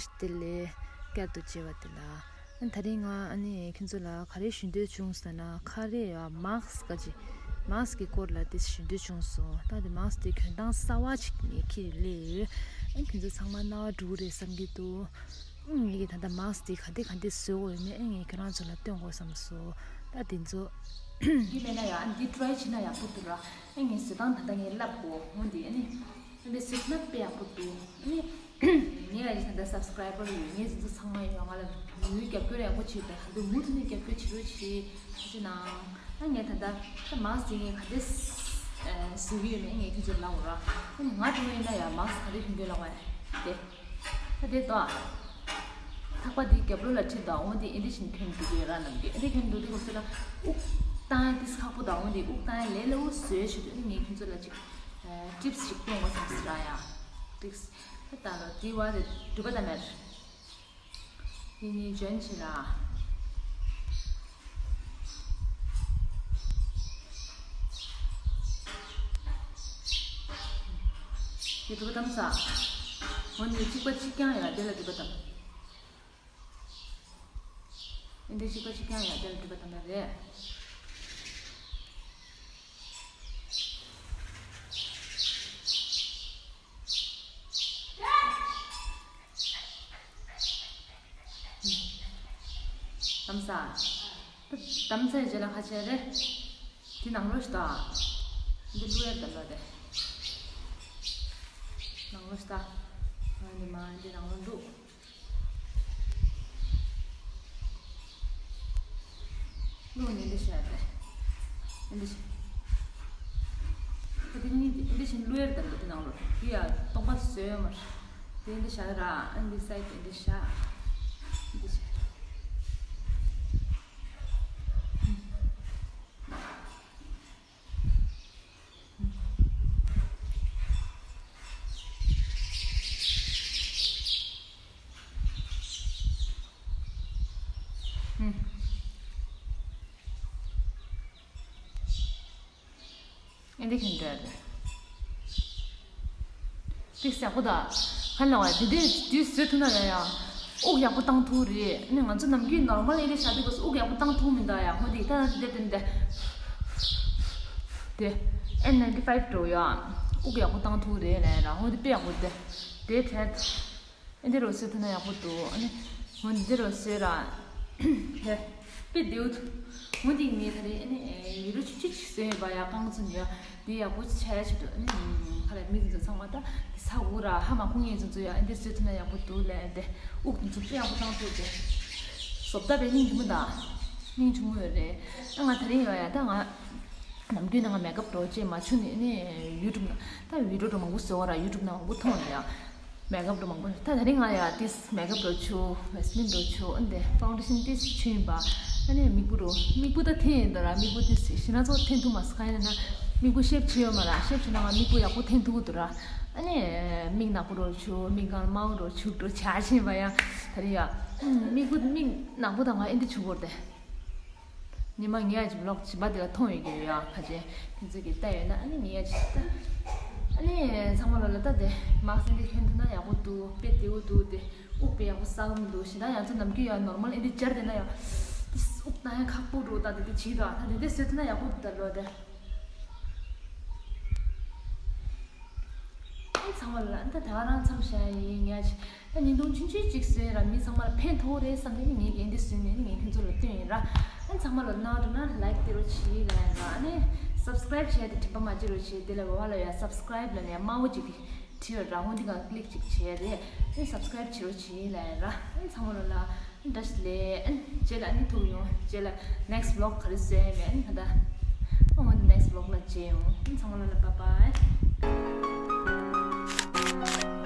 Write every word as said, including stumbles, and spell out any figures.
བཀྲ་ཤིས་བདེ་ལེགས། བསྐྱར་དུ་མཇལ་བ་དེ་ལ། ཨ་ནི་ད་རིང་ང་ཨ་ནི་ཁྱེད་ཚོ་ལ་ག་རེ་ཞུ་འདོད་བྱུང་ཟེར་ན། ཁ་རས་ཡ་མཱསི་ཀ་ཅིག་མཱསི་ཀི་སྐོར་ལ་དེ་ཞུ་འདོད་བྱུང་སོང་། ད་དེ་མཱསི་ཀི་དེ་གྱོན་སྟངས་གསར་བ་ཅིག་ངས་ཁྱེར་སླེབས་ཡོད། ཨ་ཁྱེད་ཚོ་ཚང་མ་རྣ་བ་འགྲོ་གི་རེད་བསམ་གྱི་འདུག་ཨ་ངས་ཀྱི་ད་ལྟ་མཱསི་ཀི་དེ་ག་འདྲ་ག་འདྲ་བཟོ་དགོས་ཡོད་མེད་ཨ་ངས་ཁྱེད་རང་ཚོ་ལ་སྟོན་དགོས་བསམ་སོང་། ད་དེ་ཚོ་འདི་མེད་ན་ཡ་ཨ་འདི་ཊི་རའི་བྱས་ན་ཡག་པོ་འདུག་ར། ཨ་ངས་བཟོ་སྟངས་ད་ལྟ་ངས་བསླབ་དགོས་འོ་འདི་ཨ་ནི། ཨ་འདི་བཟོས་ན་དཔེ་ཡག་པོ་འདུག་ཨ་ནི། ངའི་ཨ་ཡི་ད་ལྟ་སབ་སི་ཀ་རའི་བར་ཡོད། ངའི་འཛིན་གྲྭ་ཚང་མ་ཡོད། ང་ལ་མུའུ་རྒྱབ་སྐྱོར་ཡག་པོ་བྱེད་པའི་ཧ་འདུག་མུ་མཐུད་ནས་རྒྱབ་སྐྱོར་བྱེད་རོགས་བྱེད། ཁ་ཅིག་ནང་ཨ་ངས་ད་ལྟ་ད་མཱསི་ཀི་ངས་ག་འདྲས་བཟོ་གི་ཡོད་མེད་ངས་ཁྱེད་ཚོར་ལབ་དགོས་ར། ཨ་ནི་ང་དྲང་མོ་ཡིན་ན་ཡང་མཱསི་ཀི་ག་འདྲས་གྱོན་དགོས་ལབ་པ་དེ། ད་དེ་དོ། ཐག་པ་འདི་རྒྱབ་ལོགས་ལ་ཁྲིད་དང་འོ་འདི་ཨེ་འདྲས་བྱས་ནས་གྱོན་འདུག་གི་ར། ནམ་རྒྱུན་ཨེ་འདྲས་གྱོན་འདུག་དེ་གོ་སོ་ལ་དབུགས་བཏང་ཡ་ཏིས་ཁག་པོ་དང་འོ་འདི་དབུགས་བཏང་ཡ་ལས་སླ་བོ་བཟོས་བྱེད་དུས་ཨ་ནི་ངས་ཁྱེད་ཚོ་ལ་ཅིག་ཊིབ་སི་ཞིག་སྟོན་དགོས་བསམ་སོང་ར་ཡ། ཊིབ་སི། ད་ལྟ་ལོ་དེ་བ་དེ་འགྲུལ་པ་ད་མེད། དེ་གཉིས་འཇོན་ཆེ་ར། དེ་འགྲུལ་པ་བཏང་ས། འོ་ནི་གཅིག་པ་གཅིག་རྐྱང་ཡ་དེ་ལ་འགྲུལ་པ་བཏང་། ཨེ་འདི་གཅིག་པ་གཅིག་རྐྱང་ཡ་དེ་ལ་འགྲུལ་པ་བཏང་ཡ་རེད། དམ་ས། དམ་སའི་རྗེས་ལ་ཁ་ཆེ་རེད། འདི་ནང་ལོགས་ཤིག་ད། འདི་བླུག་ཡ་དམ་ལ་རེད། ནང་ལོགས་ཤིག་ད། ང་འདི་མ་འདི་ནང་ལོགས་འདུག་བླུགས་ནས་འདི་བཞག་སྟེ། འདི་བཞག་འདི་གཉིས་འདི་བཞིན་བླུགས་ཡར་དང་འདི་ནང་ལོགས་འདི་ཡ་སྟོང་པ་བཟོས་ཡོད་མ་རེད། འདི་འདི་བཞག་ར། ཨ་འདི་སའི་ཌི་འདི་བཞག་འདི་བཞག་ཨེ་འདི་ཁྱོད་འདྲ་རེད། ཏིག་ཡག་པོ་ད། ཁ་ལ་བ་འདི་འདྲའི་དུས་བཟོས་ཐུབ་ན་ཡ་ཡ། དབུགས་ཡག་པོ་བཏང་ཐུབ་རེད། ནི་ང་ཚོ་ནམ་རྒྱུན་ནོར་མལ་ཨེ་རེད་བྱ་དུས་སྐབས་སུ་དབུགས་ཡག་པོ་བཏང་ཐུབ་མི་འདུག་ཡ། ཧོ་དེ་ད་ན་དེ་དེ་དེ། དེ་ཨེན་ནའིན་ཊི་ཕའིབ་འགྲོ་ཡ། དབུགས་ཡག་པོ་བཏང་ཐུབ་རེད་ལབ་ཡ་ར། ཧོ་དེ་དཔེ་ཡག་པོ་དེ། དེ་འཕྲལ། ཨེ་འདི་རུ་བཟོས་ཐུབ་ན་ཡག་པོ་འདུག་ཨ་ནི་ངོ་འདི་རུ་བཟོས་ར། དེ་དཔེ་བདེ་པོ་འདུག་ངོ་འདི་ངས་ད་རེས་ཨ་ནི་ཡུ་རོ་ཆུང་ཆུང་ཅིག་བཟོས་ཡོད་པ་ཡ། རྐང་ཚོ་ནི་ཡ་འདི་ཡག་པོ་ཆགས་ཡ་ཆེད་དུ་ཨ་ནི་ཁ་ལ་མི་ཚོ་ཚང་མ་ད་འདི་ས་འུ་ར་ཧ་མ་གོ་མཁན་ཚོ་ཚོ་ཡ་ཨེ་འདི་བཟོས་ཐུབ་ན་ཡག་པོ་འདུག་ལབ་ཡ། དེ་དབུགས་འདི་ཚོ་དཔེ་ཡག་པོ་བཏང་ཐུབ་དེ། བཟོ་ལྟ་བས་སྙིང་རྗེ་མོ་ད། སྙིང་རྗེ་མོ་ཡོད་རེད། ད་ང་ད་རེས་ཡོད་ཡ་ད་ང་ནམ་རྒྱུན་ནང་ང་མེག་ཨབ་འགྲོ་ཅེས་མ་བྱུང་ནས་ཨ་ནི་ཡུ་ཊུབ་ནང་ད་བི་ཌི་ཡོ་འགྲོ་མང་པོ་བཟོ་བ་ར། ཡུ་ཊུབ་ནང་མང་པོ་མཐོང་ཡོད་ཡ། མེག་ཨབ་འགྲོ་མང་པོ། ད་ད་རིང་ང་ཡ་ཏིས་མེག་ཨབ་འགྲོ་ཆུ་བེ་སི་ལིན་འགྲོ་ཆུ་ཨ་འདི་ཕའུན་ཌེ་ཤན་ཏིས་ཆུ་ཡིན་པ། ཨ་ནི་མིག་སྤུ་རུ་མིག་སྤུ་ད་འཐེན་ཡིན་ད་ར། མིག་སྤུ་ཏིས་ཞེ་ན་ཚོ་འཐེན་ཐུབ་མ་སོང་། གང་ཡིན་ན་མིག་སྤུ་ཤེབ་བྱེད་ཡོད་མ་ར། ཤེབ་བྱེད་ན་ང་མིག་སྤུ་ཡག་པོ་འཐེན་ཐུབ་ཀྱི་འདུག་ར། ཨ་ནི་མིག་ནག་པོ་འགྲོ་ཆུ་མིག་གང་དམར་པོ་འགྲོ་ཆུ་འགྲོ་ཆ་ཆེན་པ་ཡ། ད་རེས་ཡ་མིག་སྤུ་མིག་ནག་པོ་དང་ང་ཨེ་འདི་བྱུག་དགོས་རེད་དེ། ཉི་མ་ངས་ཡ་ཅིག་ཝི་ལོག་བྱིས་པ་དེ་ལ་མཐོང་ཡོད་ཀྱི་ཡོད་ཡ། ཕལ་ཆེར་ཁྱེད་ཚོས་ཀྱིས་བལྟས་ཡོད་ན་ཨ་ནི་ངས་ཡ་ཅིག་ལྟ། ཨ་ནི་ཚང་མ་ལོ་ལ་ལྟ་དེ་མཱ་སི་ཀི་འདི་གྱོན་ཐུབ་ན་ཡག་པོ་འདུག་དཔེ་བདེ་པོ་འདུག་དེ་དབུགས་དཔེ་ཡག་པོ་བསགས་མི་འདུག་ཞེ་དྲག་ཡང་ཚོ་ནམ་རྒྱུན་ཡ་ནོར་མལ་ཨེ་འདི་སྦྱར་བསྡད་ན་ཡ་དབུགས་བཏང་ཡ་ཁག་པོ་འགྲོ། ད་དེ་དེ་བྱེད་ཀྱི་འདུག་ད་དེ་འདྲས་བཟོས་ཐུབ་ན་ཡག་པོ་འདུག་ད་ལོ་དེ། ཨེ་ཚང་མ་ལ་ད་ད་ག་རང་མཚམས་བཞག་ཡིན། ངས་ད་ཉིན་ཐུང་ཆུང་ཆུང་ཅིག་བཟོས་ར་མི་ཚང་མ་ལ་ཕན་ཐོགས་རེད་བསམ་ནས་ངས་འདི་བཟོས་ནས་ངས་ཁྱོད་ཚོ་ལ་སྟོན་ཡིན་ར། ཨེ་ཚང་མ་ལ་རྣ་བ་འགྲོ་ན་ལའིཀ་དེ་རུ་བྱེད་ལ་ཡིན་ར། ཨ་ནི་སབ་སི་ཀ་རའིབ་བྱས་ཏེ་དྲན་པ་མ་བརྗེད་རོགས་བྱེད། དེ་ལ་འོག་ལ་ཡ་སབ་སི་ཀ་རའིབ་ལ་ནས་དམར་པོ་ཅིག་བྲིས་ཡོད་ར། འོ་འདི་ག་ཀི་ལིག་ཅིག་བྱས་རེད། ཨེ་སབ་སི་ཀ་རའིབ་བྱེད་རོགས་བྱེད་ལ་ཡིན་ར། ཨེ་ཚང་མ་ལ་ལ། བཀྲ་ཤིས་བདེ་ལེགས། རྗེས་ལ་ཨ་ནི་ཐུག་ཡོང་། རྗེས་ལ་ནེག་སི་ཊི་བི་ལོག་ག་རེ་བཟོས་ཡིན་མིན་ཨ་ནི་ད་ལྟ་ཨ་འོ་ནེག་སི་ཊི་བི་ལོག་ལ་མཇལ་ཡོང་། ཨ་ནི་ཚང་མ་ལ་ལ་བྷའི་བྷའི།